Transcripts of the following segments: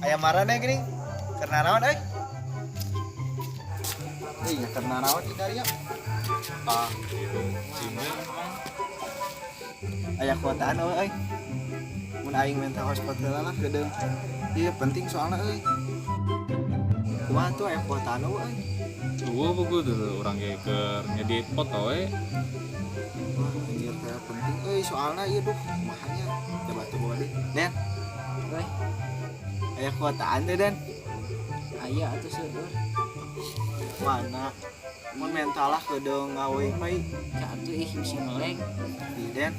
Aya marane geuning. Keur naraon euy? Iya, keur naraon di dieu? Ah, cimil emang. Aya kuotaan euy. Mun aing minta hotspot heula lah geudeung. Iya penting soalna euy. Kumaha tuh aya kuotaan euy? Eueuh buku tuh urang ge keur ngedit foto we. Wah, anjir teh penting euy soalna ieu duh kumaha nya. Coba tuh bawa deui. Den, Weh, aya kuotaan teh Den. aya atuh seueur. Mana? Mun menta lah geudeung ngawe mah ih. Ca atuh ih bisi ngeleg. Ih, Den.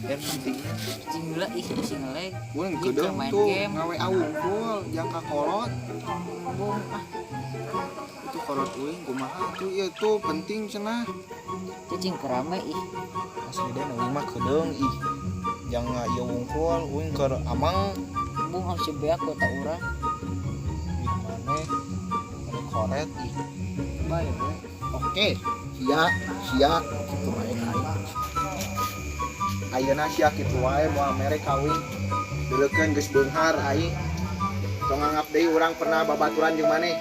Den pentingnya. Cing heula ih bisi ngeleg. Mun Ieu geudeung keur main tuh game. ngawe awungkul jang ka kolot. Bung ah, Itu kolot uing kumaha tuh ieu tuh penting cenah. cicing kerame ih. Asli Den uing mah geudeung ih. Jang ieu wungkul uing keur amang Bung harus beak kota urang. ih maneh anu koret ih. Bae we. Oke, sia sia kitu wae ka aing. Ayeuna sia kitu wae moal mere ka uing. Deulekeun geus beunghar aing. Tong nganggap deui urang pernah babaturan jeung maneh.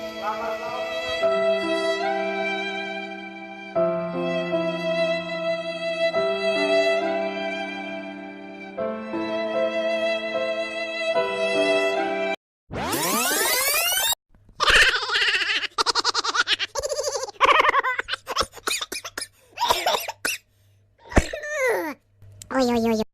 Oi, oi, oi.